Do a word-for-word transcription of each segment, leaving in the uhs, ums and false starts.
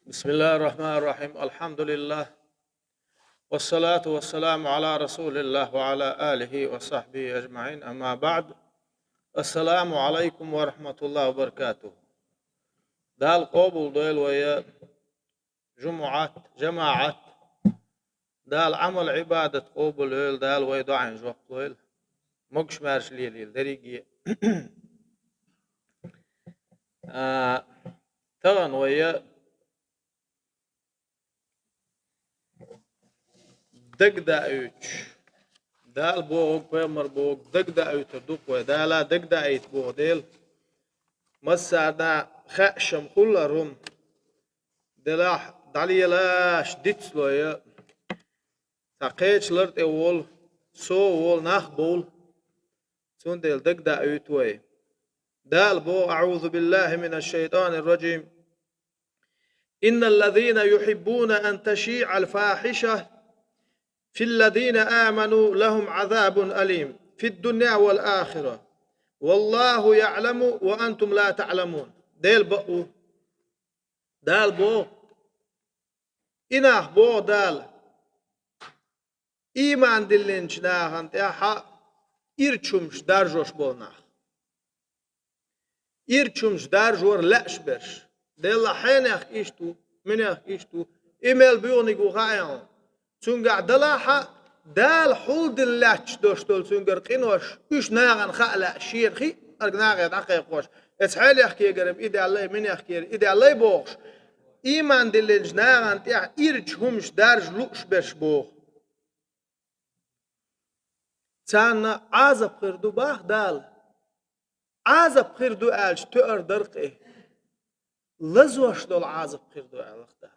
بسم الله الرحمن الرحيم. الحمد لله. والصلاة والسلام على رسول الله وعلى آله وصحبه أجمعين. أما بعد. السلام عليكم ورحمة الله وبركاته. Дала къобал дойла вай жумуӀат, жамаӀат. Дала Ӏамал-Ӏибадат къобал йойла, Дала вай доӀайн жоп лойла. Могуш-маьрша лелийла дерриге. А, тахана вай дагадоуьйтуш. Дала бохург, пайхамар бохург дагадоуьйтур ду-кх вай. Дала дагадоуьйту боху дела. Массарна хаьаш-м хилар хӀума. Делахь дӀалелаш дицлой, цхьа кхечу лар тӀе волу, со волу, нах бовла. Цундела дагадоуьйту вай. Дала боху: أعوذ بالله من الشيطان الرجيم. إن الذين يحبون أن تشيع الفاحشة في الذين آمنوا لهم عذاب أليم في الدنيا والآخرة والله يعلم وأنتم لا تعلمون. Дела боху. Дала боху. И нах, боху Дала, ийман диллинчу нахана тӀехь ирча хӀумаш даржош болу нах. Ирча хӀумаш даржор лаьаш берш. Делахь хьенех иштта ву, минех иштта ву, и мел боьхниг ву хаьий хьуна. Цуьнгахь далахь а, Дала хьулдина лаьтташ долуш долу цуьнгара къинош, уьш нахана хаа лаьа, шена хиъ арг нахе дӀакхайкхош, эца хьенех кегара-м и даьллай, минех кегара и даьллай бохуш, ийман диллинчу нахана тӀехь ирча хӀумаш даржа лууш берш боху. Царна Ӏазап хир ду боху Дала. Ӏазап хир ду аьлча тоьар дара-кх и. Лазош долу Ӏазап хир ду аьлла-кх Дала.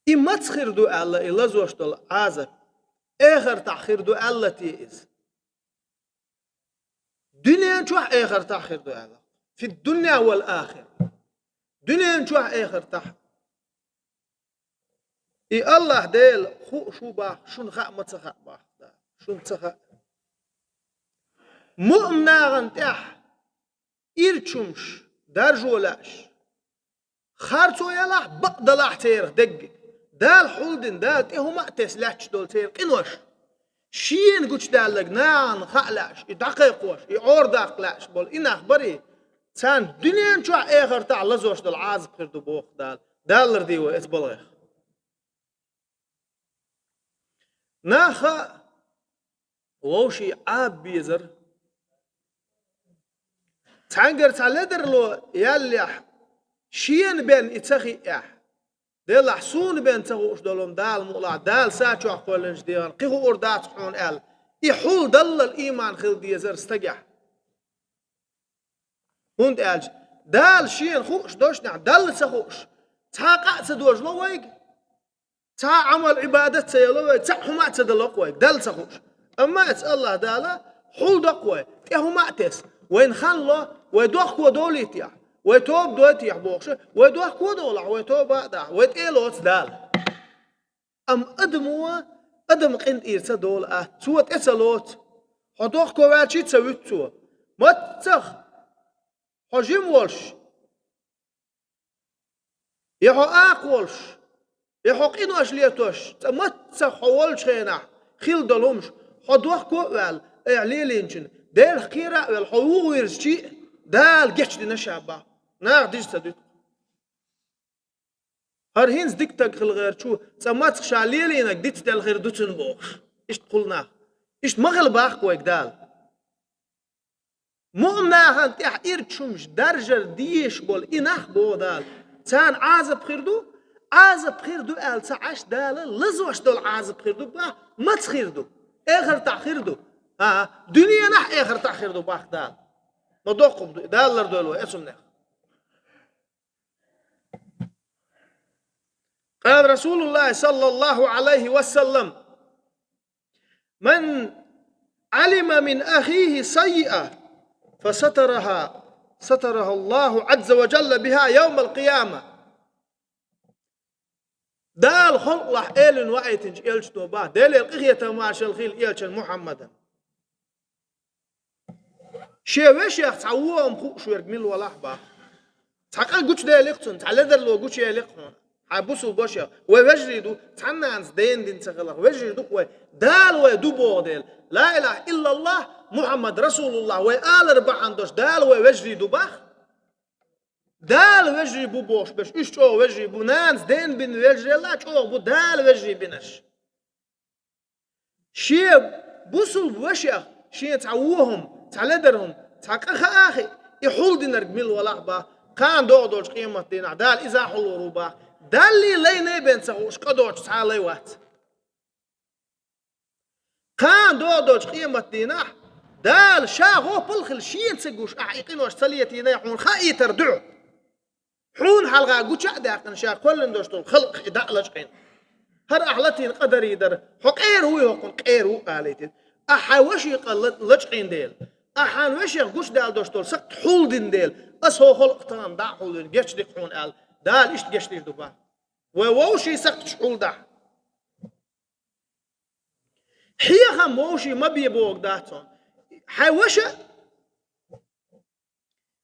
И маца хир ду аьлла, и лазош долу Ӏазап? Эхартахь хир ду аьлла те иза? Дуьнен чохь, эхартахь хир ду аьлла. في الدنيا والآخرة. Дуьнен чохь, эхартахь. И АллахӀ Дела хууш ву боху, шуна хаа ма ца хаьа боху Дала. Шуна ца хаьа. Муъмин нахана тӀехь ирча хӀумаш даржо лаьаш, харцо ялахь, бакъ далахь церах дерг, Дала хьулдина, Дала тӀе хӀума а тесна лаьтташ долу церан къинош, шена гучудаьлларг нахана хаа лаьаш, и дӀакхайкхош, и Ӏора даккха лаьаш болу и нах барий, царна дуьнен чохь, эхартахь лазош долу Ӏазап хир ду боху Дала. Дала лардойла вай оцу балхех. Нах а вовшийн Ӏаба безара. Цхьаьнгара цхьа ледарло яьллехь, шена бен и ца хиъехь, делахь суна бен ца хууш долу-м Дала мукъалахь, Дала са чохь кхоьллинчу дегӀан кхин хуур дац хьуна аьлла, и хьулдаллал ийман хила дезара стагехь. ХӀунда аьлча Дала шена хууш долчунехь, Далла ца хууш, цхьа къа а ца дожало вайга. Цхьа а Ӏамал-Ӏибадат ца яло вай, цхьа а хӀума а ца дало-кх вай, Далла ца хууш. Амма эцу АллахӀ Дала хьулдо-кх вай, тӀе хӀума а тесна, вайна хан ло, вай дохко довлийтехь, вай тоба дойтехь бохуш, вай дохко а довлахь, вай тоба а дахь, вай тӀе а лоцу Дала. Амма адамо, адам къинтӀера ца долу а, цо тӀе ца лоцу. Хьо дохко ваьлча а ца вуьту цо. Маццах хьо жима волуш, я хьо акха волуш, я хьо къинош летош, цкъа маццах хьо волчу хенахь хила долу хӀумаш, хьо дохко а ваьлла, айхьа лелийначун, Делах кхера а велла, хьо вуха вирзича а, Дала гечдина ша боху. Наха дижа ца дуьту. ХӀара хӀинца дика стаг хила гӀертачо, цкъа мацах ша лелийнарг дицделла хир ду цунна бохуш. Иштта кхул нах. Иштта ма хила боху-кх вайга Дала. Муъмин нахана тӀехь ирча хӀумаш даржар дезаш болу и нах, боху Дала, царна Ӏазап хир ду, Ӏазап хир ду аьлла ца Ӏаш Дала, лазош долу Ӏазап хир ду боху, маца хир ду? Эхартахь хир ду. А, дуьненахь а, эхартахь а хир ду боху Дала. Ма доккха ду, Дала лардойла вай оцу хӀуманех. قال رسول الله صلى الله عليه وسلم: من علم من أخيه سيئة فسترها، ستره الله عز وجل بها يوم القيامة. Дала халкъалахь элина ваийтинчу элчано боху, Делера къинхетам, маршалла хуьлда элчанна Мухьаммадан. Шен вешех цхьа вон хӀума хууш верг мила валахь боху, Цхьа къа гучуделира цунна, цхьа ледарло гучуелира хьуна. Хьай бусулба вашех, вай вежарий ду, цхьаннанас ден дин ца хиларх, вежарий ду вай, Дала вай ду боху дела. Ла илаха иллаллахӀ, Мухьаммад расулуллахӀ вай алар бахьана долуш Дала вай вежарий ду бах. Дала вежарий бу бохуш берш, уьш чӀогӀа вежарий бу, нанас ден бина вежарий а чӀогӀа бу Дала вежарий бинарш. Шен бусулба вашех шен цхьа вон хӀума, цхьа ледар хӀума, цхьа къа хаа а хиъна, и хьулдинарг мила валахь а бах, кхана догӀу долчу къематдийнахь Дала иза а хьулор ву бах. Далла лайна а бен ца хууш къа доцуш цхьа а лай вац. Кхана догӀу долчу къематдийнахь Дала ша гӀопал хила шена ца гуш, ахьа и къинош ца летийна, хьуна хаийтар дуьхьа. Хьуна хьалха гуча а даьккхина, ша кхоьллина долуш долу халкъах и дӀа а лачкъийна. ХӀара ахь латийна къа дарий дара, хьо къера вуй, хӀокхунна къера ву алийтина. Ахь хьайн ваший къа ла-, лачкъийна дела, ахь хьайн вешех гучудаьлла долуш долу сакхт хьулдина дела, аса хӀокху халкъах тахана дӀа а хьулдина, гечдика хьуна аьлла, Дала иштта гечдийр ду бах. Вай вовшийн сакхташ хьулдахь. Хьехам вовшийн ма бе бохург дац хьуна. Хьайн ваша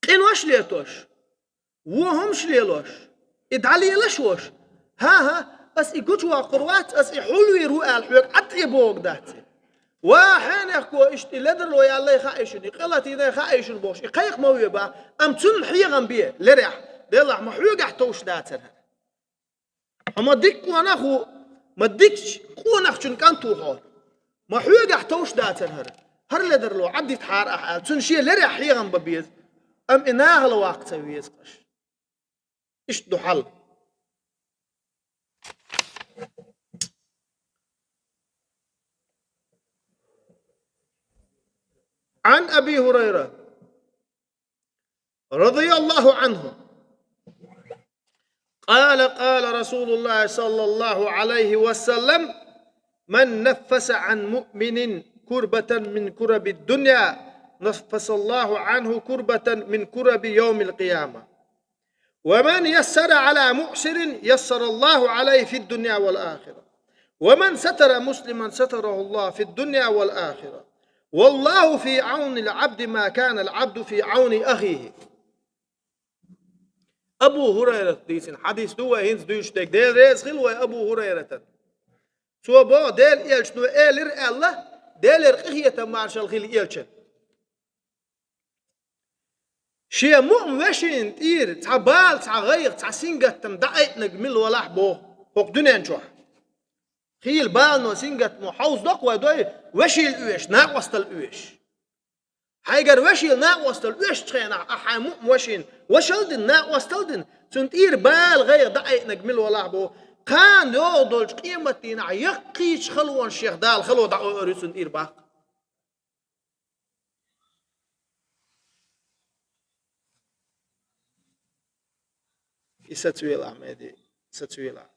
къинош летош, вон хӀумаш лелош, и дӀалелаш а волуш. ХӀан-хӀа, ас и гучувоккхур вац, ас и хьулвийр ву аьлла хьоьга Ӏад тӀе бохург дац. Ва хьенехко, иштта и ледарло яьллай хаьий шуна, и къа латийнай хаьий шуна бохуш, и кхайкха ма ве бах, амма цунна хьехам бе, лерехь, делахь ма хьоьгахь товш дацара хӀара. Хьо ма дика къонах ву, ма дикачу къонахчун кӀант ву хьо. Ма хьоьгахь товш дацара хӀара. ХӀара ледарло Ӏаддитахьара ахь аьлла, цунна шен лерехь хьехам бан беза, амма и нахала ваккха ца веза-кх аша. Иштта ду хьал. عن أبي هريرة رضي الله عنه قال: قال رسول الله صلى الله عليه وسلم: من نفس عن مؤمن كربة من كرب الدنيا نفس الله عنه كربة من كرب يوم القيامة، ومن يسر على معسر يسر الله عليه في الدنيا والآخرة، ومن ستر مسلما ستره الله في الدنيا والآخرة، والله في عون العبد ما كان العبد في عون أخيه. Абу ХӀурайрата дийцина хьадис ду вай хӀинца дуьйцуш дерг, Дела реза хила вай Абу ХӀурайратан. Цо боху, Делан элчано элира аьлла, Делера къинхетам, маршалла хила элчан. Шен муъмин вешина тӀера цхьа бала, цхьа гӀайгӀа, цхьа сингаттам дӀаайъинарг мила валахь боху хӀокху дуьнен чохь. Хийла балано, сингаттамо хьовзадо-кх вай дой, вешийла оьшуш, накъосталла оьшуш. Хьайгара вешийла, накъосталла оьшучу хенахь, ахь хьайн муъмин вешина вашалла а дина, накъосталла а дина, цунна тӀера бала, гӀайгӀа дӀаайъинарг мила валахь боху, кхана йогӀу долчу къематдийнахь яккхийчу халонашех Дала хало дӀаойур ю цунна тӀера бах. И сацавелахь, Меди, сацавелахь.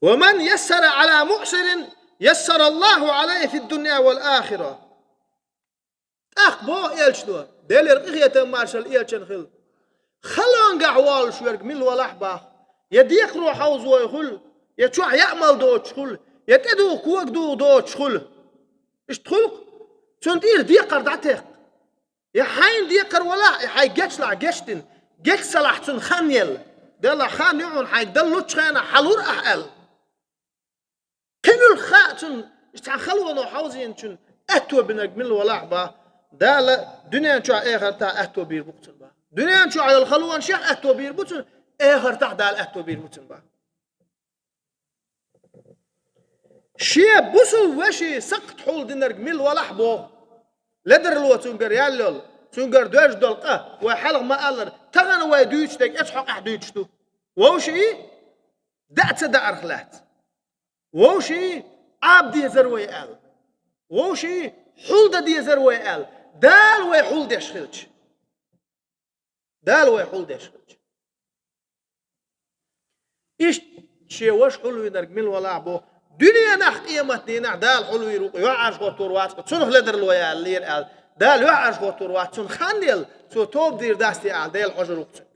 ومن يسر على معسر يسر الله عليه في الدنيا والآخرة. ТӀаккха боху элчано, Делера къинхетам, маршалла элчан хила. Халонгахь воллуш верг мила валахь бах, я декхаро хьовзой хуьлу, я чохь яа-мала доцуш хуьлу, я тӀедугӀу, кога дугӀу доцуш хуьлу. Иштта хуьлу-кх, цунна тӀера декхар дӀатекха. Я хьайна декхар валахь, я хьайн гечлахь гечдина, гечсалахь цунна хан елла. Делахь хан ю хьуна хьайга даллучу хенахь хьалур ахь аьлла. Кхин муьлхха а цунна цхьа халоно хьовзийначун аьтто бинарг мила валахь бах, Дала дуьнен чохь, эхартахь аьтто бийр бу-кх цунна бах. Дуьнен чохь йолу халонашех аьтто бийр бу цунна, эхартахь Дала аьтто бийр бу цунна бах. Шен бусулба вешин сакхт хьулдинарг мила валахь боху. Ледарло цуьнгара яьлла йолу, цуьнгара доьжна долу къа, вай хьалха ма-аллара, тахана вай дуьйцуш дерг оцу хьокъехь дуьйцуш ду. Вовший, даа ца даарх лаьцна. Вовший, Ӏаба дезара вай аьлла. Вовший, хьулдан дезара вай аьлла. Дала вай хьулдеш хилча. Дала вай хьулдеш хилча. Иштта шен ваша хьулвинарг мила валахь боху. Дуьненахь, къематдийнахь Дала хьулвийр ву-кх, юьхьӀаьржа хӀоттор вац-кх, цунах ледарло яьллера аьлла. Дала юьхьӀаьржа хӀоттор вац, цунна хан елла, цо тоба дийр дац те аьлла, Дела хьожур ву-кх цуьнан.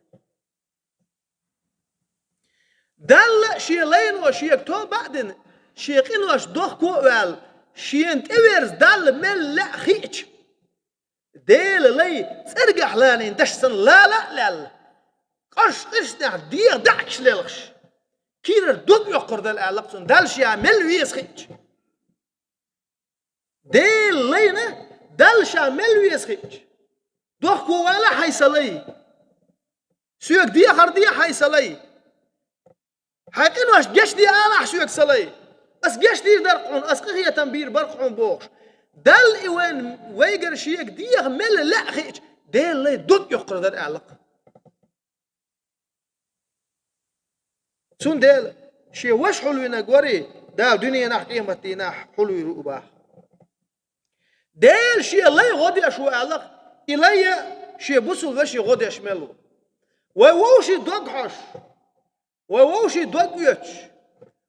Далла шен лайно шега тоба а дина, шен къинош дохко а ваьлла, шена тӀеверза Далла мел лаьа хиъча, Делан лай цӀергахь лалийна даш санна лала а лаьлла, къарш къирсанехь дегӀан даьӀахкаш лелхаш, кийрара дог йоккхур дара аьлла-кх цунна, Далла ша мел веза хиъча. Делан лайна Далла ша мел веза хиъча. Дохко вала хьайн, сан лай. Соьга дехар де хьайн, сан лай. Хьайн къиношна гечде алахь соьга, сан лай. Ас гечдийр дара-кх хьуна, ас къинхетам бийр бара-кх хьуна бохуш. Далла и вайн вайгара шега деха мел лаьа хиъча, Делан лай дог йоккхур дара аьлла-кх. Цундела шен ваша хьулвинарг варий, Дала дуьненахь, къематдийнахь хьулвийр ву баха. Дела шен лай гӀо деш ву аьлла-кх, и лай а шен бусулба вешин гӀо деш мел ву. Вай вовшийн дог хьожуш, вай вовшийн дог оьцуш,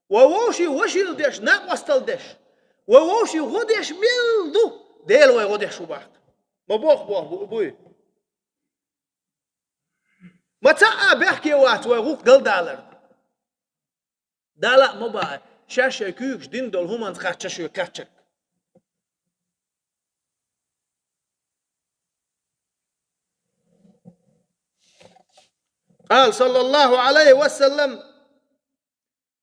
вай вовшийн вашийла деш, накъосталла деш, вай вовшийн гӀо деш мел ду, Дела вай гӀо деш ву баха. Ма боху боху бу-, буй. Ма цхьа а бехке вац вай гӀуллакх галдалар. Дала а ма баха, шаьш шайн куьйгаш дина долу хӀуманца кхаччалц шоьга кхаччалц. قال صلى الله عليه وسلم: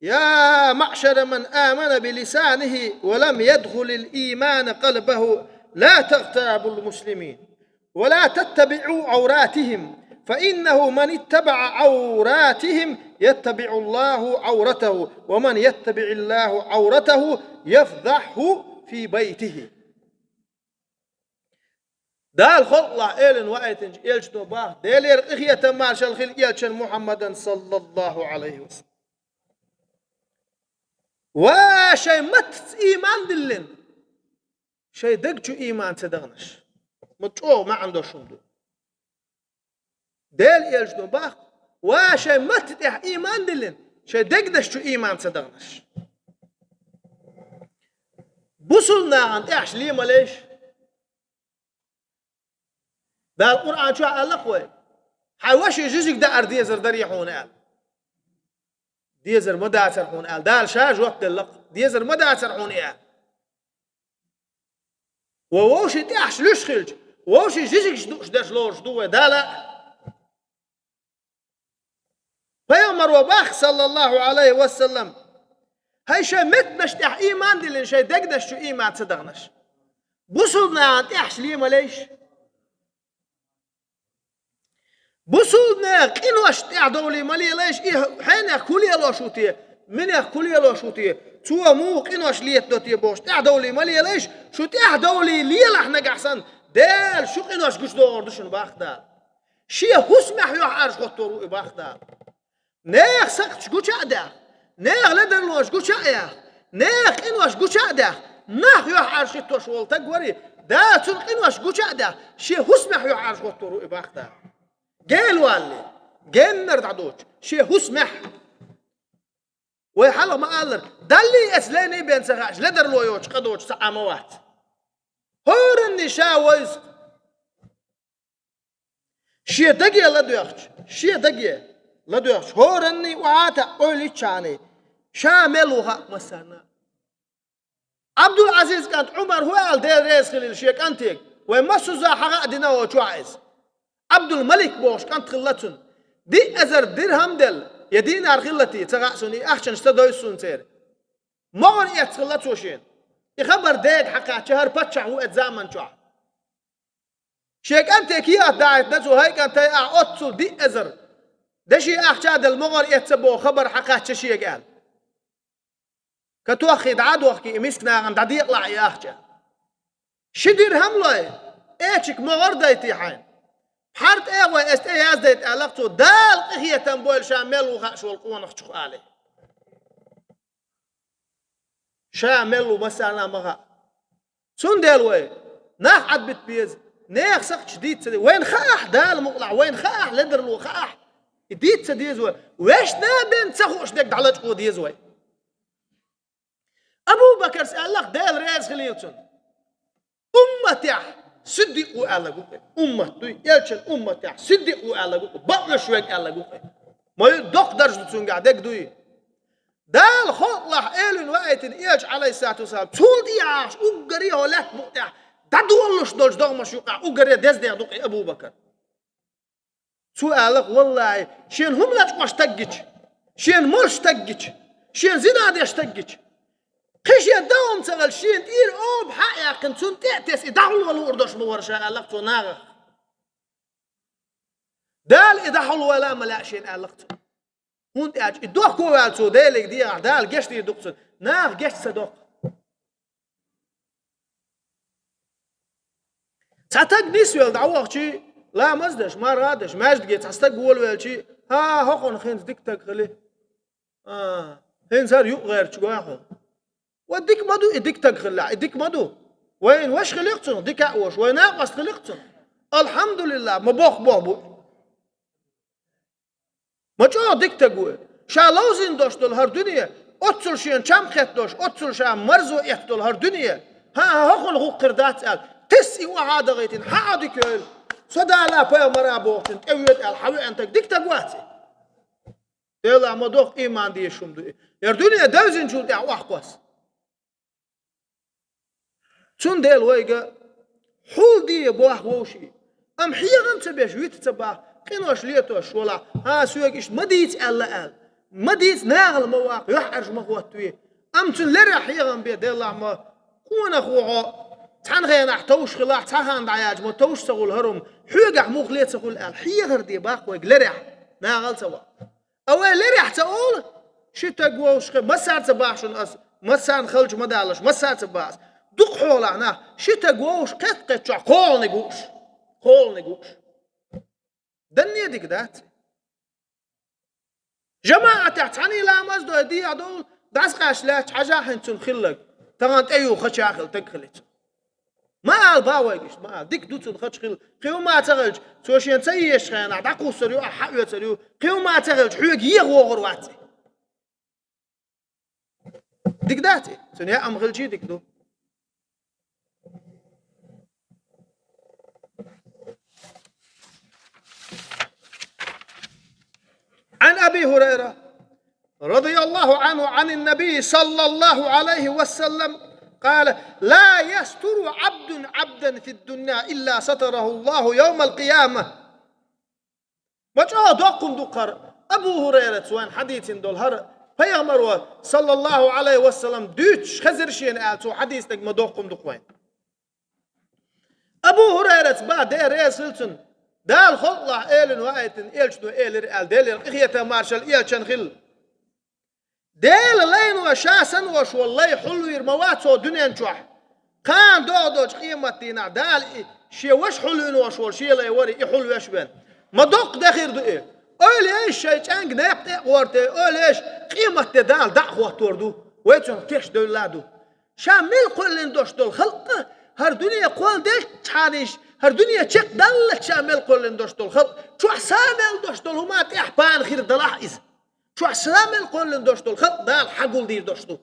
يا معشر من آمن بلسانه ولم يدخل الإيمان قلبه، لا تغتابوا المسلمين، ولا تتبعوا عوراتهم، فإنه من اتبع عوراتهم يتبع الله عورته، ومن يتبع الله عورته يفضحه في بيته. Дала халкъалахь элина ваийтинчу элчано баха, Делера къинхетам, маршалла хила элчан Мухьаммадан, саллаллаху Ӏалайхи ва саллам. Ва шайн маттаца ийман диллина, шайн даг чу ийман ца даханаш. Ма чӀогӀа маьӀна долуш хӀума ду. Делан элчано баха, ва шайн матта тӀехь ийман диллина, шайн дегнаш чу ийман ца даханаш. Бусулнахана тӀехь ле ма леш. Дала Къуръан чохь аьлла-кх вай: «Хьайн ваша жижиг даар дезар дарий хьуна?» – аьлла. «Дезар ма дацар хьуна», – аьлла. Дала ша жоп делла-кх: «Дезар ма дацар хьуна», – аьлла. Ва вовшийн тӀехьаш луьш хилча, вовшийн жижигаш дууш деш лоруш ду вай Дала а. Пайхамаро баха, саллаллаху Ӏалайхи ва саллам: «Хьайн шайн меттанаш тӀехь ийман диллина, шайн дегнаш чу ийман ца даханаш». Бусулнахана тӀехьаш ле ма леш. Бусулнехан къинош тӀехь довлий ма лелайш, и хьенех хӀун лелош ву те, минех хӀун лелош ву те, цо муха къинош летадо те бохуш тӀехь довлий ма лелайш, шу тӀехь довлий лелахь нагахь санна, Дела шу къинош гучудогӀур ду шуна баха Дала. Шен хӀусамехь юьхьӀаьржа хӀоттор ву и баха Дала. Нехан сакхташ гуча а даьхна, нехан ледарлонаш гуча а яьхна, нехан къинош гуча а даьхна, нах юьхьӀаьржа хӀиттош волу стаг варий, Дала цуьнан къинош гуча а даьхна, шен хӀусамехь юьхьӀаьржа хӀоттор ву и баха Дала. Гел валле, геннара дӀадоцуш, шен хӀусамехь. Вай хьалха ма-аллара, Даллий эца лайний бен ца хаьаш, ледарло йоцуш къа доцуш цхьа а ма вац. ХӀоранний ша вайза. Шен даге ладоьгӀча, шен даге ладоьгӀча, хӀоранний охьа а таӀа ойла йиччахьаний, ша мел ву хаьа массарна. Ӏабдул-Ӏазиз кӀант Ӏумар хӀун аьлла, Дела реза хилийла шен кӀантега, вай массаза хьаха а дина хӀокху чохь иза. Ӏабдул-Малик бохуш кӀант хилла цуьнан. Диъ эзар дирхӀам делла, я динар хилла те, ца хаьа суна, и ахчанаш ца дойзу суна церан. МогӀар эцна хилла цо шена. И хабар дега хьакхаьчча, хӀара паччахь ву эцу заман чохь. Шен кӀанте кехат дахьийтина цо: «ХӀай кӀантай, ахь оццул диъ эзар деши ахча а делла, могӀар эцна боху хабар хьакхаьчча шега», – аьлла. «Катоххий, дӀа а дохкий, и миска нахана дӀадекъалахь и ахча». «Ши дирхӀам лой, эчиг могӀар дайтий хьайна? Пхьар тӀе а гӀой, ас тӀе яздайта», – аьлла-кх цо, Дала къинхетам бойла ша мел ву хаьаш волу къонахчух алий. Ша мел ву массарна а ма хаьа. Цундела вай нах Ӏадбита беза, нехан сакхташ дийца ца деза. Вайна хаахь Дала мукъалахь, вайна хаахь ледарло хаахь, и дийца ца деза вай. Вешна а бен ца хууш дерг дӀалачкъо деза вай. Абу-Бакарс аьлла-кх, Дела реза хилийла цунна: «Умматехь сиддикъ ву аьлларг ву-кх и. Уммат дуй, элчан умматехь сиддикъ ву аьлларг ву-кх и, бакълуьйш верг аьлларг ву-кх и». Ма ю доккха дарж ду цуьнгахь, дерг дуй. Дала халкъалахь элина ваийтина элча, Ӏалайхиссалату вассалам, цул тӀехьагӀаш уггаре а хӀокху лаьтта букъа тӀехь ДӀадолалуш долчу догӀмаш юкъахь уггаре деза дегӀ ду-кх и Абу-Бакар. Цо аьлла-кх, валлахӀи, шена хӀума лачкъош стаг гича, шена молуш стаг гича, шена зина деш стаг гича, кхин шен догӀма ца хилча, шена тӀера оба хьа а яьккхина, цунна тӀе а тесна, и дӀахьулван луур долуш ма вара ша, аьлла-кх цо нахах. Дала и дӀахьулвала а ма лаьа шена, аьлла-кх цо. ХӀунда аьлча и дохко ваьлла цо Деле дегӀахь, Дала гечдийр ду-кх цунна, наха геч ца доккху. Цхьа стаг нисвелла дӀавахча, ламаз а деш, марха а деш, маьждиге цхьа стаг волавелча, хӀа, хӀокхунна хӀинца дика стаг хили. А, хӀинца хӀара юкъа гӀерташ гой хьуна. Ва дика ма ду и дика стаг хилла, и дика ма ду. Вайна ваша хили-кх цунах, дика а вош, вайн накъост хили-кх цунах. АлхьамдулиллахӀ, ма бохху-бохху бу. Ма чӀогӀа дика стаг ву и. Ша ловзийна долуш долу хӀара дуьне, оццул шена чам кхетта долуш, оццул ша марзо эцна долу хӀара дуьне, хӀан-хӀа, хӀокхунна гӀуллакх хир дац аьлла, тесна и охьа а дахийтина, хьан Ӏа дика йойла? Со Дала, пайхамара бохучунна тӀевоьду аьлла, хьан веана стаг дика стаг вац и? Делахь ма доху, ийман дезаш хӀума ду и. ХӀара дуьне девзинчул тӀаьхьа охьакхосса. Цундела вайга хьулде боху вовшийн. Амма хьехам ца беш, вита ца боху, къинош летош волахь, хӀан, соьга иштта ма дийца аьлла аьлла. Ма дийца, нахала ма ваккха, юьхьӀаьржа ма хӀоттаве. Амма цуьнан лерехь хьехам бе, делахь ма, къонах ву хьо, цхьана хенахь товш хилахь, цхьа хан дӀаяьлча ма товш ца хуьлу хӀара хӀума, хьоьгахь муха ле ца хуьлу аьлла, хьехар де боху вайга лерехь, нахала ца ваккха. А вай лерехь ца олу, ши стаг вовшахкхе, массара ца боху шуна ас, массарна халчу ма далаш, массара ца боху ас. Дукха хьолахь нах, ши стаг вовшахкхетта-кхетта чохь кхоалгӀаниг ву уьш. КхоалгӀаниг ву уьш. Данне дика дац. ЖамаӀатехь цхьаьний ламаз а дой, дехьа довла, дӀасакъаьсташ лаьтташ хьажахь хӀинца цунна хилларг, тахана тӀеюхуча а хилла стаг хили цунна. Ма ала боху вайга иштта, ма ала. Дика ду цунна хазачу хила. Кхин хӀума ца хилча, цо шена ца езачу хенахь дӀакхуссур ю, ахь хьаоьцур ю. Кхин хӀума ца хилча, хьоьга еха вогӀур вац и. Дика дац и? Цуьнан яа хӀума хилча а дика ду. عن أبي هريرة رضي الله عنه عن النبي صلى الله عليه وسلم قال: لا يستر عبد عبدا في الدنيا إلا ستره الله يوم القيامة. Ма чӀогӀа доккха хӀума ду-кх хӀара, Абу ХӀурайрас вайна хьадийцина долу хӀара, Пайхамаро, саллаллаху Ӏалайхи ва саллам, дуьйцуш хезира шена аьлла, цо хьадийцинарг ма доккха хӀума ду-кх вайна. Абу ХӀурайрас боху, Дела реза хила цунна, Дала халкъалахь элина ваийтина, элчано элира аьлла, Делера къинхетам, маршалла элчанна хила. Делан лайно ша санна волуш волу лай хьулвийр ма вац хӀокху дуьнен чохь. Кхана догӀу долчу къематдийнахь Дала и шен ваша хьулвина волуш волу шен лай вара и хьулвеш бен. Ма доккха де хир ду и. Ойла еш шайн чӀаьнга некъ тӀе а гӀортий, ойла еш, къематде Дала дӀа а хӀоттор ду. Вай цунах тешдевлла а ду. Ша мел кхоьллина долуш долу халкъ, хӀара дуьне кхолладелчхьана, хӀара дуьне чекхдаллалц ша мел кхоьллина долуш долу халкъ, чохь са мел долуш долу хӀума тӀехь пана хир далахь иза. Чохь са мел кхоьллина долуш долу халкъ Дала хьагулдийр долуш ду.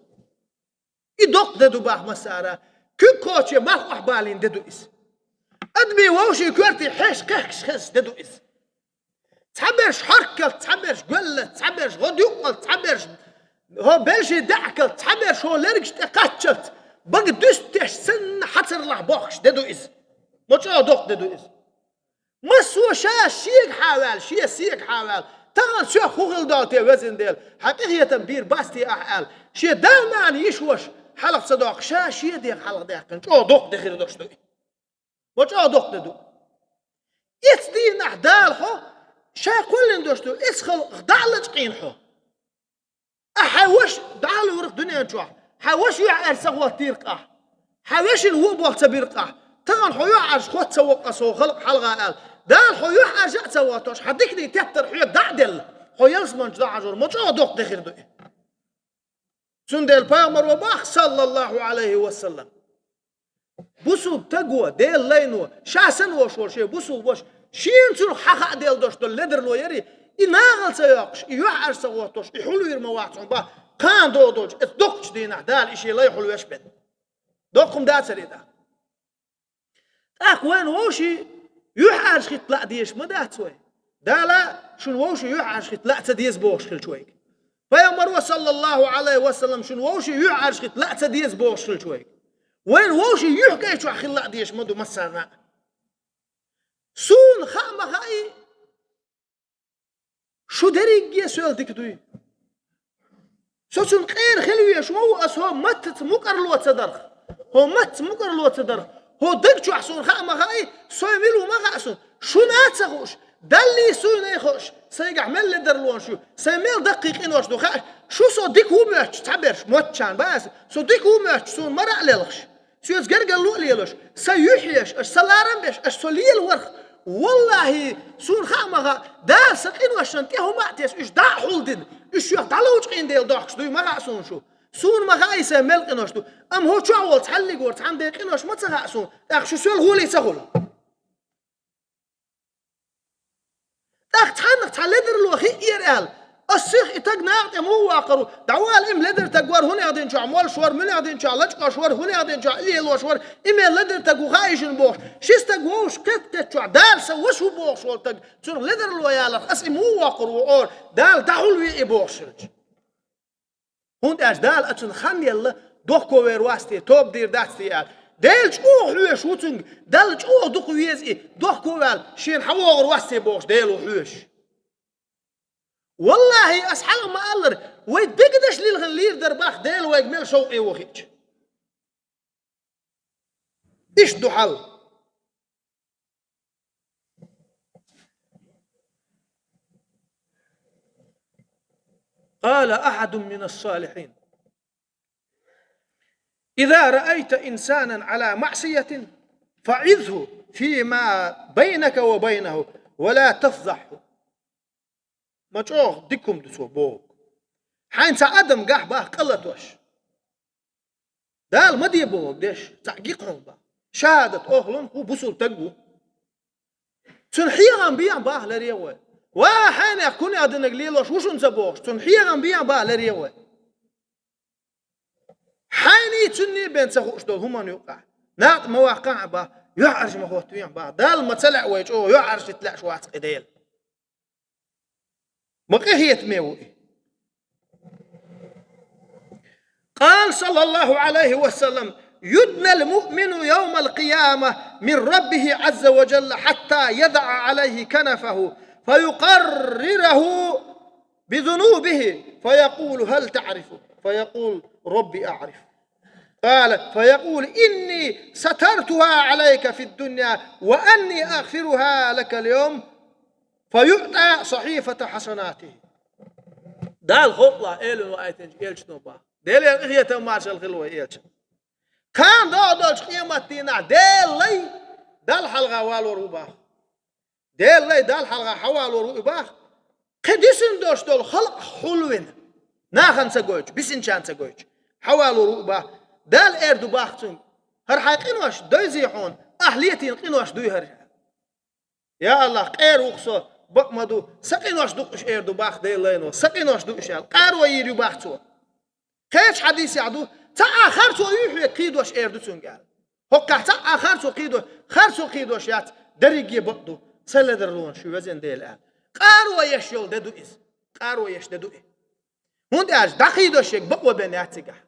И доккха де ду боху массара, куьг кхочуш малх охьабалийна де ду иза. Адамийн вовшийн коьртий хьеший кхехкаш хезаш де ду иза. Цхьаберш хьорккалц, цхьаберш гоьллалц, цхьаберш гӀодаюкъалц, цхьаберш хӀо белший даьӀахкалц, цхьаберш хӀо лергаш тӀе кхаччалц, бага дуьстеш санна хьацарлахь бохкуш де ду иза. Ма чӀогӀа доккха де ду иза. Массо а ша шега хьаваьлла, шен сега хьаваьлла, тахана соьх хӀун хила долу те, везан Дела, хьан къинхетам бийр бац те ахь аьлла, шен да-нана, йиша-ваша хьалха ца доккхуш, ша шен дех хьалха даьккхина, чӀогӀа доккха де хир долуш ду и. Ма чӀогӀа доккха де ду. Эцу дийнахь Дала хьо, ша кхоьллина долуш долу эцу халкъах дӀа а лачкъийна хьо. Ахь хьайн ваша дӀахьулвира-кх дуьнен чохь, хьайн ваша юьхьӀаьржа ца хӀоттийра-кх ахь, хьайн вешина вон болх ца бира-кх ахь, тахана хьо юьхьӀаьржа хӀотта ца во-кх аса хӀокху халкъ хьалха аьлла, Дала хьо юьхьӀаьржа а ца хӀоттош, хьан диканийн теттар хьоьга дӀа а делла, хьо ялсамани чу дӀахьажор ма чӀогӀа доккха де хир ду и. Цундела Пайхамаро боху, саллаллаху Ӏалайхи ва саллам, бусулба стаго, Делан лайно, ша санна волуш волу шен бусулба ваша, шена цунах хьан хаа делла долуш долу ледарло яра и, и нахала ца йоккхуш, и юьхьӀаьржа ца хӀоттош, и хьулвийр ма вац хьуна боху, кхана догӀу долчу эцу доккхачу дийнахь Дала и шен лай хьулвеш бен. Доккха хӀума дацара и тӀаккха. ТӀаккха вайна вовшийн юьхьӀаьржа хӀитта лаа дезаш ма дац вай. Дала шуна вовшийн юьхьӀаьржа хӀитта лаа ца деза бохуш хилча вайга. Пайхамаро, саллаллаху Ӏалайхи ва саллам, шуна вовшийн юьхьӀаьржа хӀитта лаа ца деза бохуш хилча вайга. Вайн вовшийн юхкӀай чохь хилла а дезаш ма ду массарна а. Суна хаа ма хаьий, шу дерриге соьл дика дуй. Со цунна къера хила везаш ву, аса хӀо маттаца мукӀарло ца дарх. ХӀо маттаца мукӀарло ца дарх. ХӀо даг чохь суна хаа ма хаьий, со мила ву ма хаьа суна. Шуна а ца хууш, Даллий суйнай хууш, сайгахь мел ледарлонаш ю, сайн мел даккхий къинош ду хаьа, шу со дика ву моьттуш, цхьаберш, мотт чарна бан аса, со дика ву моьттуш, суна мара а лелхаш. Соьца гергарло а лелош, сан юьхь еш, аш сан ларам беш, аш со лела варх. ВаллахӀи, суна хаа ма хаьа, Дала сан къиношна тӀе хӀума а тесна, уьш дӀа а хьулдина, уьш шех дӀаловчкъийна дела дохкуш дуй ма хаьа суна шу. Суна ма хаьий сайн мел къинош ду, амма хӀо чохь волу цхьаллиг вара цхьана ден къинош ма ца хаьа суна, тӀаккха шу соьл гӀоле ца хуьлу. ТӀаккха цхьаннах цхьа ледарло хиъера аьлла, ас сих и таг накъа тӀе муха ваккхар ву, дӀавала, и ма ледар таг вара, хӀунех динчохь молуш вара, муьнех динчохь лачкъош вара, хӀунех динчохь и лелош вара, и мел ледар таг ву хаийшина бохуш, ши стаг вовшах кхетта-кхетта чохь, Дала сан ваша ву бохуш волу таг, цунах ледарло яларх, ас и муха воккхур ву ора, Дала дӀахьулве и бохуш хилча. ХӀунда аьлча Дала оцунна хан елла, дохко вер вац те, тоба дийр дац те аьлла. Дела чӀогӀа хьоьжуш ву цуьнга, Далла чӀогӀа дукха веза и, дохко ваьлла, шена хьан вогӀур вац те бохуш, Дела ву хьоьжуш. ВаллахӀи, ас хьалха ма-аллара, вай дегнаш лилхина лийр дара бах, Дела вайга мел шовкъе ву хиъча. Иштта ду хьал. قال أحد من الصالحين: إذا رأيت إنسانا على معصية فعظه فيما بينك وبينه ولا تفضحه. Ма чӀогӀа дика хӀума ду цо боху. Хьайна цхьа адам гахь бах къа латош. Дала ма де боху деш, цхьаъ гикъ хьуна бах. Шахадат охлун хӀу бусул таг ву. Цуьнан хьехам бехьа бах ларъе вай. Ва хьенех кунех динарг лелош ву шуна ца бохуш, цуьнан хьехам бехьа бах ларъе вай. Хьайний цуьнний бен ца хууш долу хӀуманна юкъахь. Накъа ма ваккхахьа бах, юьхьӀаьржа ма хӀоттавехьа бах. Далла ма ца лаьа вай чӀогӀа юьхьӀаьржа дита лаьаш вац кхин Дела. Ма къинхетаме ву и. قال صلى الله عليه وسلم: يدنى المؤمن يوم القيامة من ربه عز وجل حتى يضع عليه كنفه فيقرره بذنوبه فيقول: هل تعرف؟ فيقول: رب أعرف. قال: فيقول: إني سترتها عليك في الدنيا وأني أغفرها لك اليوم. فيعطى صحيفة حسناته. Дала халкъалахь элина ваийтинчу элчано бах. Делера къинхетам, маршалла хила вай элчан. Кхана догӀу долчу къематдийнахь Делан лай Далла хьалха валор ву бах. Делан лай Далла хьалха хьавалор ву и бах. Кхин дисина долуш долу халкъ хьулвина. Нахана ца гойтуш, бисинчарна ца гойтуш. Хьавалор ву и бах. Дала эр ду бах цуьнга: хӀара хьайн къинош дойзий хьуна, ахь летийна къинош дуй хӀара? Я АллахӀ, къера ву-кх со, бакъ ма ду, сан къинош ду-кх уьш, эр ду бах Делан лайно, сан къинош ду уьш аьлла. Къаро йийр ю бах цо. Кхечу хьадисехь ду, цхьа а харцо юй хьоьга кхийдош, эр ду цуьнга аьлла. ХӀокхахь цхьа а харцо кхийдош, харцо кхийдош яц, дерриге бакъ ду, сан ледарлонаш ю, везан Дела аьлла. Къаро еш йолу де ду иза. Къаро еш де ду и. ХӀунда аьлча дӀакхийдош ерг бакъо бен яц цигахь.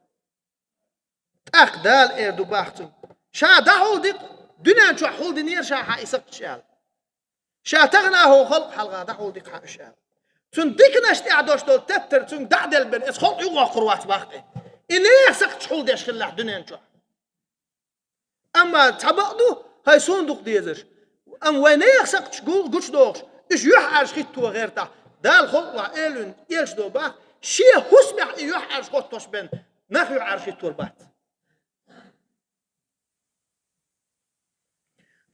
ТӀаккха Дала эр ду бах цуьнга: ша дӀахьулдикъ, дуьнен чохь хьулдинера ша хьан и сакхташ аьлла. Ша тахана хӀокху халкъ хьалха дӀахьулдикъ хьан уьш аьлла. Цуьнан диканаш тӀехь долуш долу тептар цуьнга дӀа а делла бен, иза халкъ юкъавоккхур вац бах тӀе. И нехан сакхташ хьулдеш хиллехь дуьнен чохь. Амма цхьа бакъ ду, хӀай суна дукха дезарш. Амма вай нехан сакхташ гу-, гучудохуш, уьш юьхьӀаьржа хӀитто гӀертахь, Дала халкъалахь элвина элча до бах, шен хӀусамехь и юьхьӀаьржа хӀоттош бен, нах юьхьӀаьржа хӀиттор бац.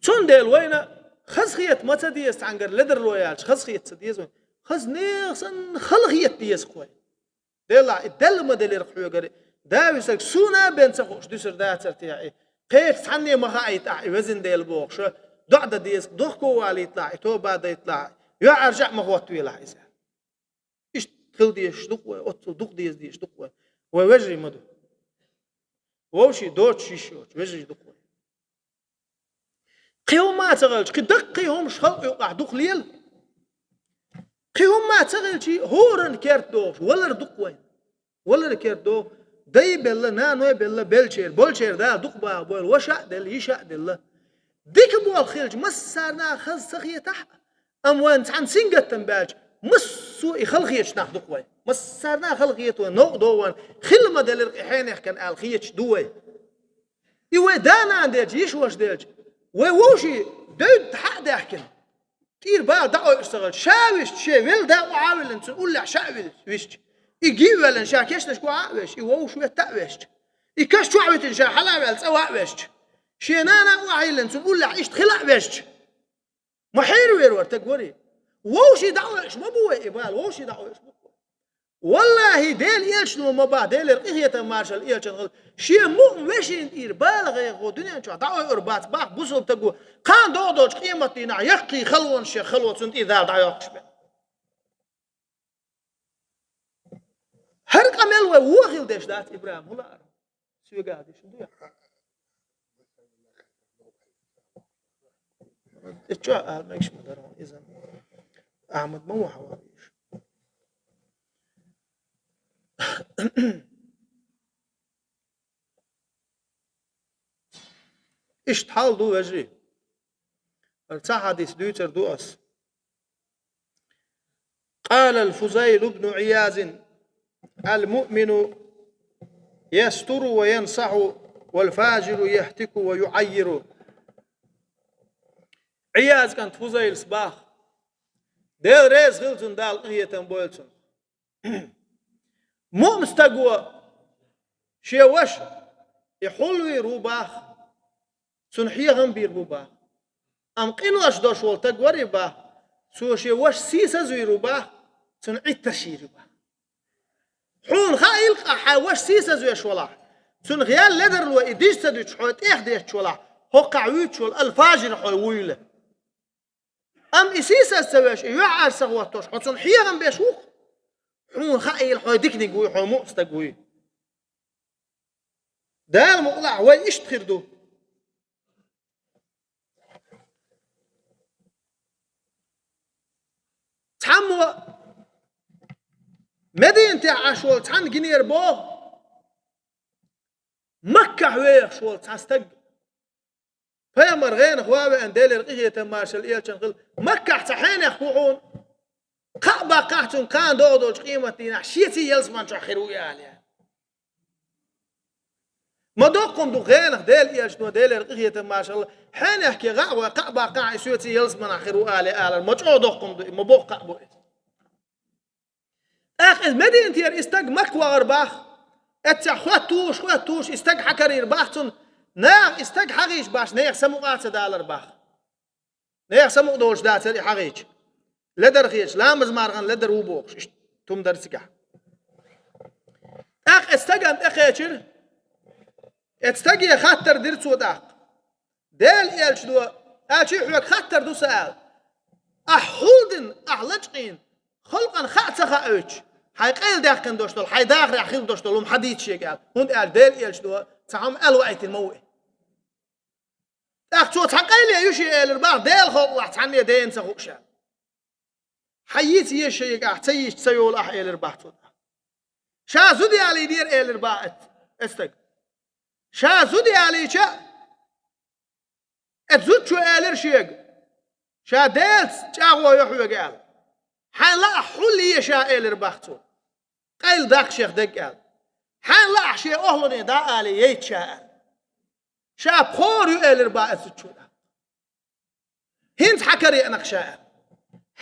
Цундела вайна хазахета ма ца деза цхьаьнгара ледарло яьлча, хазахета ца деза вайна. Хаза нехан санна халахета деза-кх вай. Делахь и делла ма делира хьоьгара, да висарг суна а бен ца хууш дуьсур дацара техьа и? Кхечу цхьанне ма хаийтахь и, везан Дела бохуша, доӀа дан деза, дохко валийталахь и, тоба дайталахь, юьхьӀаьржа а ма хӀоттавелахь иза. Иштта хила дезаш ду-кх вай, оццул дукха деза дезаш ду-кх вай. Вай вежарий ма ду. Вовший доцуш йиш йоцуш вежарий ду-кх вай. Кхин хӀумма а ца хилча, кхин даккхий хӀумаш халкъ юкъахь дукха лела. Кхин хӀумма а ца хилчий, хӀоранна керта догӀуш, валар ду-кх вайн. Валар керта догӀу, Дай белла, наной белла, белчер, болчер Дала дукха баха бойла, ваша а делла, йиша а делла. Дика болх хилча, массарна а хаза ца хетахь а, амма вайн цхьана сингаттам баьлча, массо а и хала хеташ нах ду-кх вай. Массарна а хала хета вай, новкъа догӀу вайн, хила ма делира-кх и хьенехкан аьлла хеташ ду вай. И вай да-нана делча, йиша-ваша делча, вай вовшийн девдда хьа а даьхкина, тӀера бала дӀаойуш ца хилча, ша висча, шен велла да охьа а виллина, цунна уллехь ша а вил-, висча, и гий а воьллина, ша кешнашка охьа а вешча, и вовшах ветта а вешча, и каш чохь а витина, ша хьала а ваьлла, цӀа ваха а вешча, шен нана а охьайиллина, цунна уллехь иштта хила а вешча, ма хьеравер вара, таг варий? Вовшийн дӀаойуш ма бу вай и бала, вовшийн дӀаойуш бу-кх вай. ВаллахӀи, Делан элчано ма бах, Делера къинхетам, маршалла элчанна хилда, шен муъмин вешин тӀера бала гӀайгӀа дуьнен чохь дӀаойур бац бах бусалба стаго, кхана догӀу долчу къематдийнахь яккхий халонаш шех хало цунна тӀера Дала дӀайоккхуш бен. ХӀара къамел вай вон хила деш дац, ИбрахӀим, хӀун лаара? Соьга а дешна ду яхь? И чохь ала мегаш ма дара хьуна иза. Ахьмад ма ву хьан ван вийш. Иштта хьал ду, вежарий. ХӀара цхьа хьадис дуьйцур ду ас. قال الفضيل بن عياض: المؤمن يستر وينصح والفاجر يهتك ويعير. Ӏияз кӀант Фузайлас бах, Дела реза хила цунна, Дала къинхетам бойла цунна. Муъмин стаго шен ваша и хьулвийр ву бах, цунна хьехам бийр бу бах. Амма къинош долуш волу стаг варий бах, цо шен ваша сийсазвийр ву бах, цунна Ӏиттарш йийр ю бах. Хьуна хаийла-кх, ахь хьайн ваша сийсазвеш валахь, цунна гӀел ледарло и дижа ца дуьтуш хьо тӀех детташ валахь, хӀокхахь вуьйцуш волу алфажир хьо вуйла. Амма и сийсаз ца веш, и юьхьӀаьржа ца хӀоттош, хьо цунна хьехам беш ву-кх. Хьуна хаийла, хьо диканиг вуй, хьо муъмин стаг вуй. Дала мукъалахь вай иштта хир ду. Цхьаммо Мединатехь Ӏаш волу цхьанна гинера боху, Маккахь вехаш волу цхьа стаг. Пайхамар гӀенах ван веана, Делера къинхетам, маршалла элчанна хила, Маккахь цхьа хьенех ву хьуна. Кхаъ баккхахь цунна, кхана догӀу долчу къематдийнахь шеца ялсаман чохь хир ву и, аьлла. Ма доккхун ду гӀенах Делан элчано, Делера къинхетам, маршалла, хьенехке гӀа а гӀой, кхаъ баккхахь и соьца ялсаманахь хир ву, аьлла, алар. Ма чӀогӀа доккхун ду и, ма боккха кхаъ бу иза. ТӀаккха иза Мединатера и стаг Макка вахар бах. Эццехь хоьттуш, хоьттуш, и стаг хьакарийра бах цунна. Наха и стаг хьахийча баш, нехан самукъа а ца далар бах. Нехан самукъа долуш дацара и хьахийча. Ледар хеташ, ламаз-мархана ледар ву бохуш, иштта тума дара цигахь. ТӀаккха эцу стагана тӀекхечира. Эцу стаге хаттар дира цо тӀаккха. Делан элчано, аьлча, хьоьга хаттар ду сан, аьлла. Ахь хьулдина, ахь лачкъийна, халкъана хаа ца хаоьйтуш, хьайн къайладаьккхина долуш долу, хьайн дахарехь хила долуш долу хӀума хьан дийца шега, аьлла. ХӀунда аьлча Делан элчано цхьа хӀума аьлла ваийтина ма ву и. ТӀаккха цо цхьа къайле ю шен элира бах, Делан халкъалахь цхьанне дена ца хууш, аьлла. Хьан йийца еза шега ахь, ца йийцича ца йолу ахь, элира бах цо. Ша зуда ялийнера, элира бах эц-, эцу стага. Ша зуда ялийча, эцу зудчо элира шега, ша Делаца чӀагӀо йо хьоьга аьлла. Хьайн лаахь хьул е ша, элира бах цо. Къайладаккха шех дерг аьлла. Хьайн лаахь шен охӀлане дӀа а алий, яйта ша аьлла. Ша пхьор ю, элира бах эцу зудчо. ХӀинца хьан кара еана-кх ша, аьлла.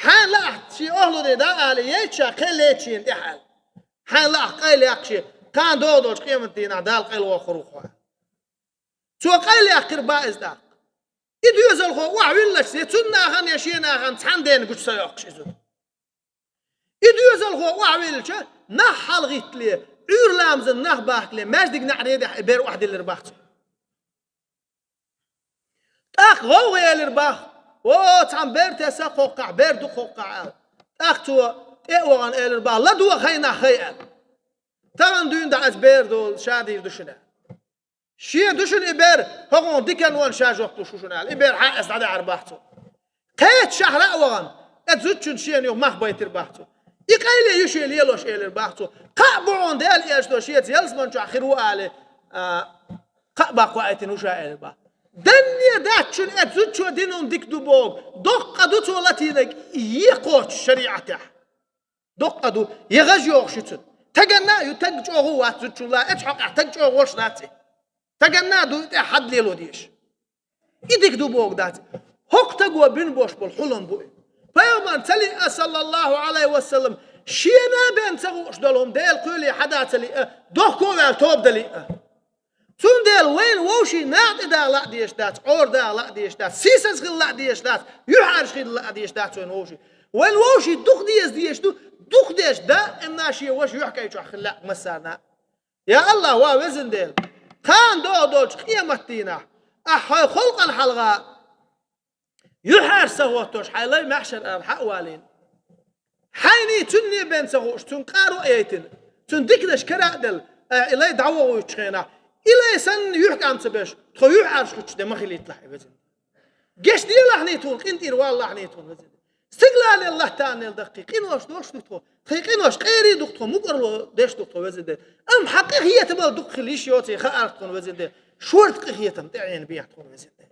Хьайн лаахь шен охӀлане дӀа а алий, яйта ша, кхел леца шена тӀехь, аьлла. Хьайн лаахь къайлаяккха шен, кхана догӀу долчу къематдийнахь Дала къайлавоккхур ву хьо, аьлла. Цо къайлаяьккхира бах иза тӀаккха. И доьзалхо охьавиллачу, я цуьнан нахана, я шен нахана цхьана дена гучу ца йоккхуш иза. И доьзалхо охьавиллача, нах хьалагӀиттале, Ӏуьйра ламазан нах бахкале, маьждиг неӀарехь и бер охьадиллира бах цо. ТӀаккха гӀовгӀа елира бах: «О, цхьана бер тесна-кх хӀокхахь, бер ду-кх хӀокхахь», — аьлла. ТӀаккха цо тӀе а вахана элира бах: «ЛадогӀа хай нах хай», — аьлла. «Тахана дуьйна дӀа аса бер долу, ша дийр ду шуна», — аьлла. «Шен ду шуна и бер, хӀокхунах диканна ша жоп луш ву шуна», — аьлла. И бер хьа а эцна дӀадаьхьира бах цо. Кхеччахьара а вахана, эцу зудчуьнца шена юха мах байтира бах цо. И къайле ю шен лелош, элира бах цо. Кхаъ бу хьуна Дала эшто шеца ялсман чохь хир ву али, а, кхаъ баккха аьттина ву ша, элира бах. Данне дац шуна эцу зудчо дина хӀума дика ду боху. Доккха ду цо латийнарг, е кхочуш шариӀатехь. Доккха ду, е гӀаж йохуш ю цунна. Таганна а ю, таг чӀогӀа вац зудчунна, эцу хьокъехь таг чӀогӀа волуш дац и. Таганна а ду, и тӀехь хьад лело дезаш. И дика ду боху дац. ХӀокху таго бина бош болу хьулам бу и. Пайхамар ца лиъа, саллаллаху Ӏалайхи ва саллам, шена а бен ца хууш долу хӀума Делан кхоьле хьада ца лиъа, дохко а ваьлла тоба дан лиъа. Цундела вайна вовшийн накъа тӀедала а дезаш дац, Ӏора дала а дезаш дац, сийсаз хила а дезаш дац, юьхьӀаьржа хила а дезаш дац вайна вовшийн. Вайна вовшийн дукха деза дезаш ду, дукха деза даимна шен ваша юьхькӀай чохь хила лаьа массарна а. Я АллахӀ, ва Везан Дела, кхана догӀу долчу къематдийнахь, ахь хьайн халкъана хьалха юьхьӀаьржа ца хӀоттош, хьайн лай маьхьшар ара хьа а валийна. Хьайний цуьнний бен ца хууш, цуьнан къаро а яйтина, цуьнан диканаш кара а делла, ахь и лай дӀавохуьйтучу хенахь, и лай санна юьхькӀам ца беш, тхо юьхьӀаьржа хуьттуш де ма хилийталахь, и Везан Дела. Гечделахьний тхуна, къинтӀера валалахьний тхуна, Везан Дела. Стигаланел, латтанел дахкий, къинош долуш ду тхо, тхайн къинош къерий ду тхо, мукӀарло деш ду тхо, Везан Дела. Амма хьан къинхетамал дукха хила йиш йоций хаар тхуна, Везан Дела. Шорта къинхетам тӀеӀена бехьа тхуна, Везан Дела.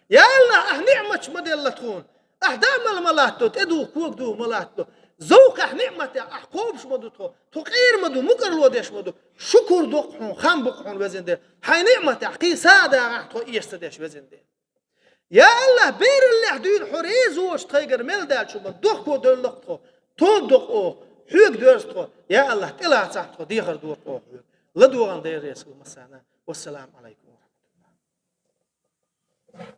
Я АллахӀ, ахь ниъматаш ма делла тхуна. Ахь даамал ма латтадо, тӀедугӀу, когадугӀу ма латтадо. Зовкхехь ниъматех ахь кхобуш ма ду тхо, тхо къера ма ду, мукӀарло деш ма ду. Шукур доккху хьуна, хам боккху хьуна, Везан Дела. Хьайн ниъматех кхин са а дагӀахь, тхо эца ца деш, Везан Дела. Я АллахӀ, бераллехь дуьйна хьо реза воцуш тхайгара мел даьллачу хӀуманна дохко девлла-кх тхо, тоба до-кх оха, хьоьга доьрзу тхо. Я АллахӀ, тӀелацахь тхо, дехар до-кх оха хьоьга. ЛадогӀарна Дела реза хуьлда массарна. Вассаламу Ӏалайкум ва рахьматуллахӀ.